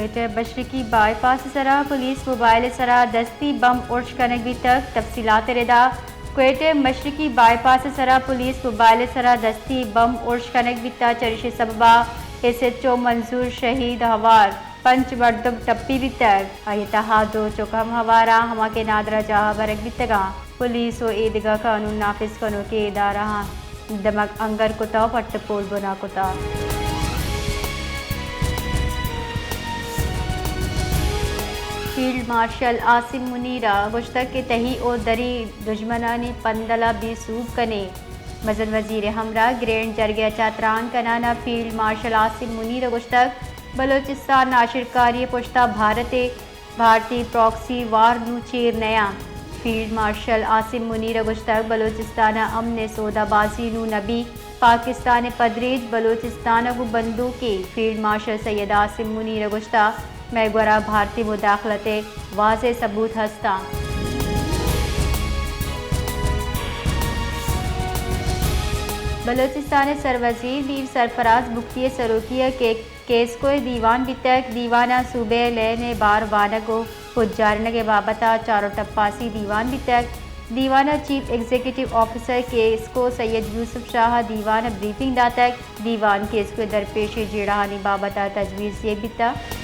کوئٹہ مشرقی بائی پاس ءِ سرا پولیس موبائل ءِ سرا دستی بمب ارش کنگ بیتگ۔ تفصیلات ءِ ردا، کوئٹہ مشرقی بائی پاس ءِ سرا پولیس موبائل ءِ سرا دستی بمب ارش کنگ بیتگ۔ چریشی ءِ سببا ایس ایچ او منظور شہید ہوار پنچ مردم ٹپی بیتگ۔ آئی ءِ تہا دو چک ہم ہوار آں، ہما کہ نادراہ جاہ ءَ برگ بیتگ آں۔ پولیس و ایدگہ قانون نافذ کنوکیں ادارہاں دمگ انگر کتہ و پٹ ءُ پول بنا کتہ۔ فیلڈ مارشل عاصم منیر ءَ گوشتگ کہ تہی و دری دژمنانی پندل ءَ بے سوب کنیں۔ مزن وزیر ءِ ہمراہ گرینڈ جرگہ ءَ چہ تران کنان ءَ فیلڈ مارشل عاصم منیر ءَ گوشتگ، بلوچستان ناشرکاری ءِ پشتا بھارت ءِ بھارتی پراکسی وار نوں چیر نیاں۔ فیلڈ مارشل عاصم منیر ءَ گوشتگ، بلوچستان ءَ امن ءِ سودا بازی نوں نہ بیت، پاکستان ءِ پدریچ بلوچستان ءَ گوں بندوکیں۔ فیلڈ مارشل سید عاصم منیر ءَ گوشتگ، مئے گورا بھارتی مداخلت ءِ واضح ثبوت ہستاں۔ بلوچستان ءِ سروزیر میر سرفراز بگٹی ءِ سروکی ءَ کہ کیسکو ءِ دیوان بیتگ۔ دیوان ءَ صوبہ ءِ لین ءِ بار وانگ ءُ پجارینگ ءِ بابت ءَ چار ءُ ٹپاسی دیوان بیتگ۔ دیوان ءَ چیف ایگزیکٹو آفیسر کیسکو سید یوسف شاہ ءَ دیوان ءَ بریفنگ داتگ۔ دیوان کیسکو ءِ درپیشیں جیڑہانی بابت ءَ تجویز دیگ بیتگ۔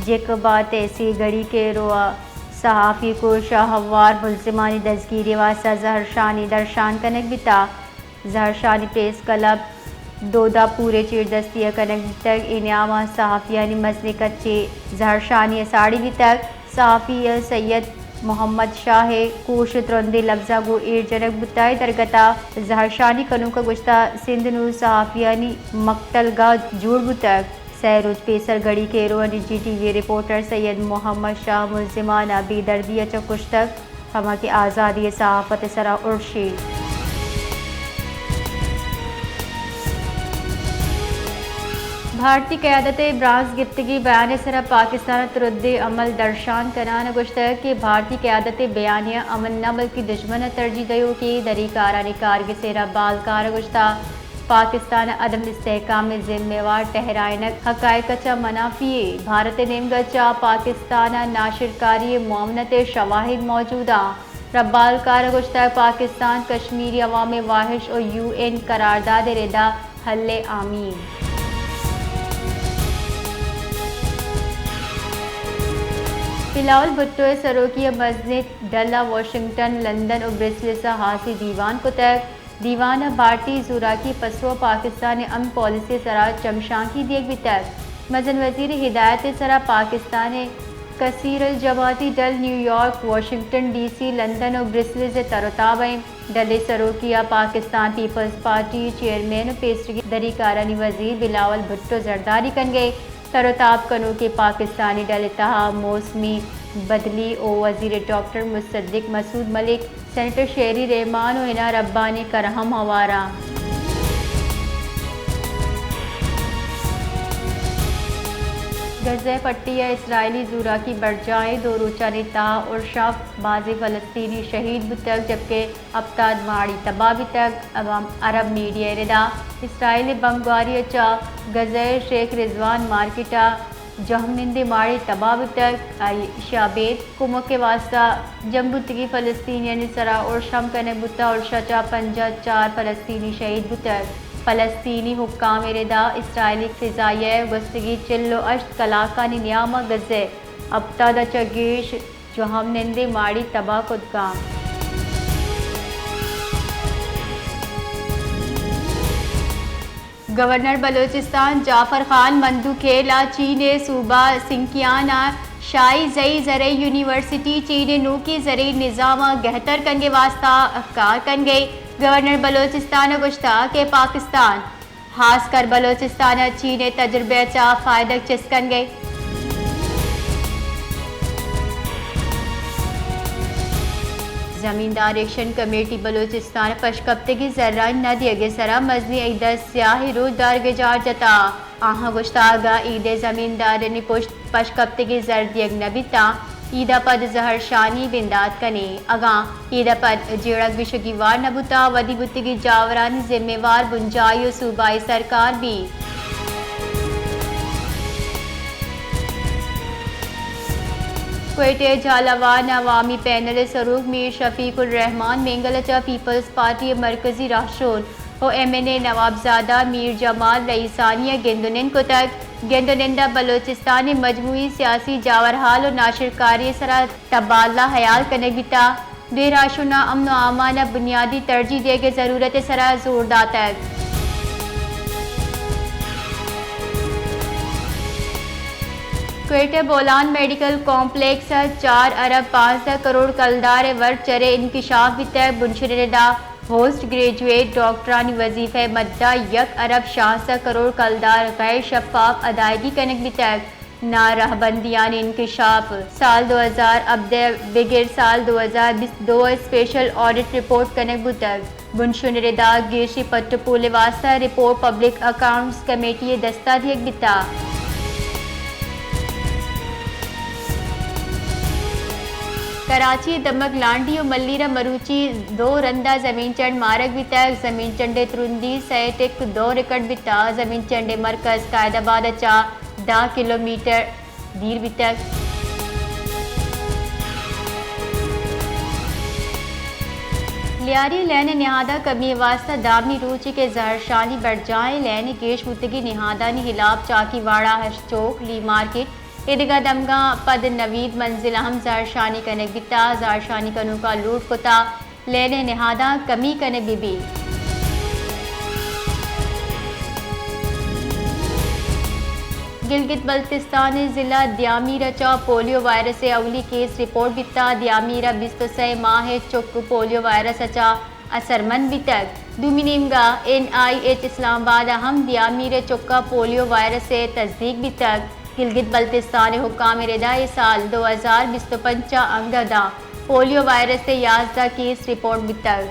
جیکب ءِ تحصیل گڑی کیرو ءَ صحافی کوش ءَ ہوار ملزمانی دزگیری ءِ واستہ زہرشانی درشان کنگ بیتگ۔ زہرشانی پریس کلب دودا پور ءَ چیردستی ءَ کنگ بیتگ۔ اے نیام ءَ صحافیانی مزنیں کچے زہرشانی ءَ ساڑی بیتگ۔ صحافی ءَ سید محمد شاہ ءِ کوش ءَ ترندیں لبزاں گوں ایر جنگ بوتگ۔ اے درگت ءَ زہرشانی کنوک ءَ گوشتگ، سندھ نوں صحافیانی مکتل گاہ جوڑ بوتگ۔ سئے روچ پیسر گڑی کیرو ءَ نجی ٹی وی ءِ رپورٹر سید محمد شاہ ملزمان ءَ بے دردی ءَ چہ کشتگ، ہما کہ آزادی ءِ صحافت ءِ سرا ارشی۔ بھارتی قیادت ءِ برانز گپتگیں بیان ءِ سرا پاکستان ءَ ترندیں عمل درشان کنان ءَ گوشتگ کہ بھارتی قیادت ءِ بیانیہ امن نہ بلکیں دژمن ءَ ترجیح دیوکیں۔ دری کارانی کارگس ءِ ربال کار ءَ گوشتگ، پاکستان ءَ عدم استحکام ءِ ذمہ وار ٹہرائینگ حقائق ءَ چہ منافی یے۔ بھارت ءِ نیمگ ءَ چہ پاکستان ءَ ناشرکاری ءِ معاونت ءِ شواہد موجود انت۔ ربال کار ءَ گوشتگ، پاکستان کشمیری عوام ءِ واہش ءُ یو این قرارداد ءِ ردا حل ءِ حامی انت۔ بلاول بھٹو ءِ سروکی ءَ مزنیں ڈل ءَ واشنگٹن، لندن ءُ برسلز ءَ ہاسی دیوان کتگ۔ دیوان ءَ بھارتی زوراکی ءِ پسو ءَ پاکستان ءِ امن پالیسی ءِ سرا چمشانکی دیگ بیتگ۔ مزن وزیر ءِ ہدایت ءِ سرا پاکستان ءِ کثیر الجماعتی ڈل New York, Washington D C, London ءُ برسلز ءَ تر ءُ تاب ءَ انت۔ ڈل ءِ سروکی ءَ پاکستان پیپلز پارٹی ءِ چیئرمین ءُ پیسریگیں دری کارانی وزیر بلاول بھٹو زرداری کنگ ءَ۔ تر ءُ تاب کنوکیں پاکستانی ڈل ءِ تہا موسمی بدلی ءِ وزیر ڈاکٹر مصدق، مسعود ملک، سینیٹر شیری رحمان ءُ حنا ربانی کر ہم ہوار انت۔ غزہ ءِ پٹی ءَ اسرائیلی زوراکی برجاہ ایں۔ دو روچانی تہا ارش ءَ بازیں فلسطینی شہید بوتگ، جبکہ ہپتاد ماڑی تباہ بیتگ۔ عوام، عرب میڈیا ءِ ردا اسرائیل ءِ بمبگواری ءَ چہ غزہ ءِ شیخ رضوان مارکیٹ ءَ جہمنندیں ماڑی تباہ بوتگ۔ ایشی ءَ ابید کمک ءِ واستہ جم بوتگیں فلسطینیانی سرا ارش ہم کنگ بوتگ۔ ارش ءَ چہ پنجاہ چار فلسطینی شہید بوتگ۔ فلسطینی حکام ءِ ردا اسرائیلی فضائیہ ءَ گوستگیں چل ءُ ہشت کلاکانی نیام ءَ غزہ ءِ ہپتاد ءَ چہ گیش جہمنندیں ماڑی تباہ کتگ انت۔ گورنر بلوچستان جعفر خان مندوخیل ءَ چین ءِ صوبہ سنکیان ءَ شاہی زئی زرعی یونیورسٹی، چین ءِ نوکیں زرعی نظام ءَ گہتر کنگ ءِ واستہ کار کنگ ءَ۔ گورنر بلوچستان ءَ گوشتگ کہ پاکستان ہاسکر بلوچستان ءَ چین ءِ تجربہ ءَ چہ فائدگ چست کنگ ءَ۔ زمیندار ایکشن کمیٹی بلوچستان ءَ پشکپتگیں زرانی نہ دیگ ءِ سرا مزنیں عید ءِ سیاہیں روچ دارگ ءِ جار جتگ۔ آہاں گوشتگ، اگاں عید ءِ زمیندارانی پشت پشکپتگیں زر دیگ نہ بیت تاں عید ءَ پد زہرشانی بندات کنیں۔ اگاں عید ءَ پد جیڑہ گوشگی وار نہ بوتگ، ودی بوتگیں جاورانی ذمہ وار بنجاہی ءُ صوبائی سرکار بیت۔ کوئٹہ ءِ جھالاوان ءَ عوامی پینل ءِ سروک میر شفیق الرحمان مینگل ءَ چہ پیپلز پارٹی ءِ مرکزی راہشون ءُ ایم این اے نوابزادہ میر جمال رئیسانی ءَ گند ءُ نند کتگ۔ گند ءُ نند ءَ بلوچستان ءِ مجموعی سیاسی جاورحال ءُ ناشرکاری ءِ سرا تبادلہ ہیال کنگ بیتگ۔ دوئیں راہشوناں امن ءُ امان ءَ بنیادی ترجیح دیگ ءِ ضرورت ءِ سرا زور داتگ۔ کوئٹہ بولان میڈیکل کمپلیکس ءَ چار ارب پانزدہ کروڑ کلدار ءِ ورچر ءِ انکشاف بیتگ۔ بنشون ءِ ردا پوسٹ گریجویٹ ڈاکٹرانی وظیفہ ءِ مد ءَ یک ارب شانزدہ کروڑ کلدار غیر شفاف ادائیگی کنگ بیتگ۔ ناں رہبندیانی انکشاف سال دو ہزار ہبدہ بگر سال دو ہزار بیست دو ءِ اسپیشل آڈٹ رپورٹ کنگ بوتگ۔ بنشون ءِ ردا گیشیں پٹ ءُ پول ءِ واستہ رپورٹ پبلک اکاؤنٹس کمیٹی ءِ دست ءَ دیگ بیتگ۔ کراچی ءِ دمگ لانڈی ءُ ملیر ءَ مروچی دو رند ءَ زمین چنڈ مارگ بیتگ۔ زمین چنڈ ءِ ترندی سئے ٹک دو ریکارڈ بیتگ۔ زمین چنڈ ءِ مرکز قائد آباد ءَ چہ دہ کلومیٹر دیر بیتگ۔ لیاری لین ءِ نہاداں کمی ءِ واستہ دابنی روچے کہ زہرشانی برجاہیں، لین ءِ گیش بوتگیں نہادانی ہلاپ چاکیواڑہ، ہشت چوک، لی مارکیٹ، ایدگہ دمگاں پد نوید منزل ءَ ہم زہرشانی کنگ بیتگ۔ زہرشانی کنوکاں لوٹ کتگ لین ءِ نہاداں کمی کنگ بہ بیت۔ گلگت بلتستان ءِ ضلع دیامیر ءَ چہ پولیو وائرس ءِ اولی کیس رپورٹ بیتگ۔ دیامیر ءَ بیست ءُ سئے ماہ ءِ چک پولیو وائرس ءَ چہ اثرمند بیتگ۔ دومی نیمگ ءَ این آئی ایچ اسلام آباد ءَ ہم دیامیر ءِ چک ءَ پولیو وائرس ءِ تصدیق بیتگ۔ گلگت بلتستان ءِ حکام ءِ ردا اے سال دو ہزار بیست ءُ پنچ ءَ انگہ داں پولیو وائرس ءِ یازدہ کیس رپورٹ بیتگ۔